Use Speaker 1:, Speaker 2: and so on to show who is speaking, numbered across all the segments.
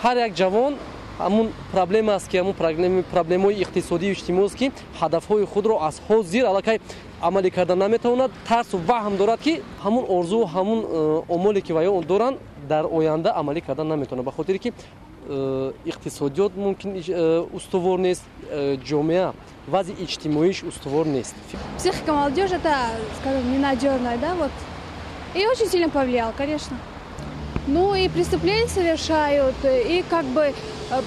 Speaker 1: Ҳар як ҷавон ҳамун проблема аст, ки ҳамун проблемаҳои иқтисодию иҷтимоӣ, ки ҳадафҳои худро аз ҳозир аллакай амалӣ карда наметавонад, тарсу ваҳм дорад, ки ҳамун орзу, ҳамун омоле, ки ваё доранд, дар оянда амалӣ карда наметавонад, ба хотире ки иқтисодиёт мумкин устувор нест, ҷомеа вазъи иҷтимоиш устувор нест.
Speaker 2: Психика молодежи это, скажем, ненадежная, да, вот. И очень сильно повлиял, конечно. Ну и преступления совершают, и как бы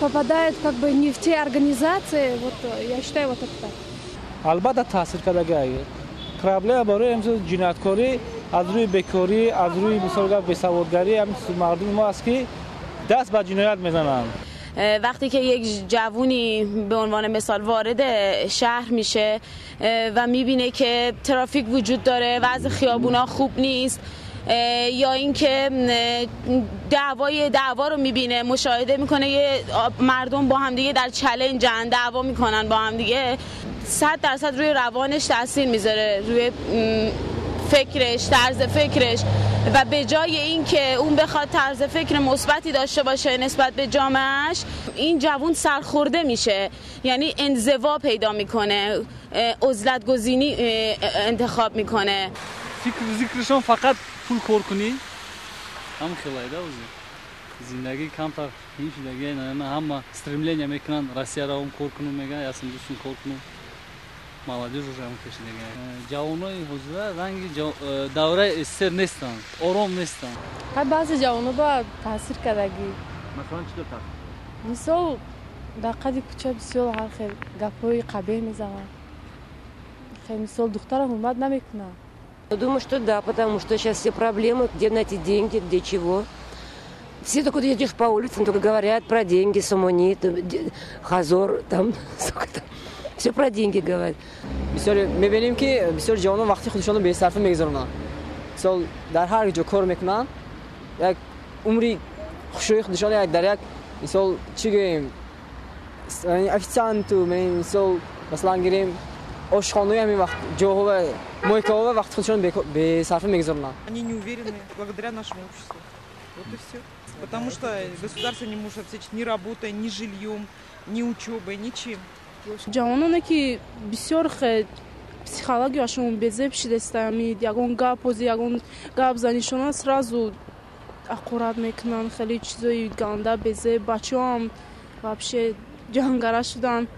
Speaker 2: попадают как бы не в те организации, вот я считаю, вот это так.
Speaker 3: Албатта, таъсир кардагӣ. Проблема барои ҷинояткорӣ аз рӯи бекорӣ, аз рӯи, мисол, бесаводгарӣ мардуми мо аст, ки даст ба ҷиноят мезананд.
Speaker 4: وقتی که یک جوونی به عنوان مثال وارد شهر میشه و میبینه که ترافیک وجود داره، وضع خیابونا خوب نیست، یا اینکه دعوا رو میبینه، مشاهده میکنه، یه مردم با هم دیگه در challenge ن، دعوا میکنن با هم دیگه، 100% روی روانش تاثیر میذاره، روی فکرش، طرز فکرش. و به جای اینکه اون بخواد طرز فکر مثبتی داشته باشه نسبت به جامعهش، این جوون سرخورده میشه، یعنی انزوا پیدا میکنه، عزلت گزینی انتخاب میکنه.
Speaker 5: فکر зикршон фақат пул кор кунӣ, ҳам хелайда зиндагӣ камтар ҳин шудагӣ. Ҳама стремление мекунанд Россия равом, кор кунум, мегӯянд, ясм дӯстум, кор кунум. Молодежь уже ҳам кашидага. Ҷавонои ҳозира ранги давраи СССР нестанд, ором нестанд.
Speaker 6: Баъзе ҷавоно ба таъсир кардагӣ.
Speaker 7: Масалан, чӣ таъсир?
Speaker 6: Мисол, дар қади кӯча бисёр ҳар хел гапҳои қабеҳ мезананд. Мисол, духтара ҳурмат намекунанд.
Speaker 8: Думаю, что да, потому что сейчас все проблемы, где найти деньги, где чего. Все только идешь по улицам, только говорят про деньги, сомони, ҳазор, там, сколько там. Все про деньги говорят.
Speaker 9: Бисёр мебинем, ки бисёр ҷавонон вақти худшонро бесарфа мегузаронанд. Мисол, дар ҳар ҷо кор мекунанд, як умри хушрӯи худшон як дар як, мисол, чӣ гӯем, официанту, мисол, масалан гирем, ошхонаи, ҳамин вақт ҷоҳо, мойка ҳо вақти худшон бесарфа мегузаронанд.
Speaker 10: Они не уверены благодаря нашему обществу. Вот и все. Потому что государство не может обеспечить ни работой, ни жильем, ни учебой, ничем.
Speaker 6: Ҷавононе ки бисёр психологияшон безеб шидастами, ягон гап ози, ягон гап занишона, сразу ҳақорат мекунанд, хеле чизои ганда, безеб. Бачаҳоам вообще ҷангара шуданд.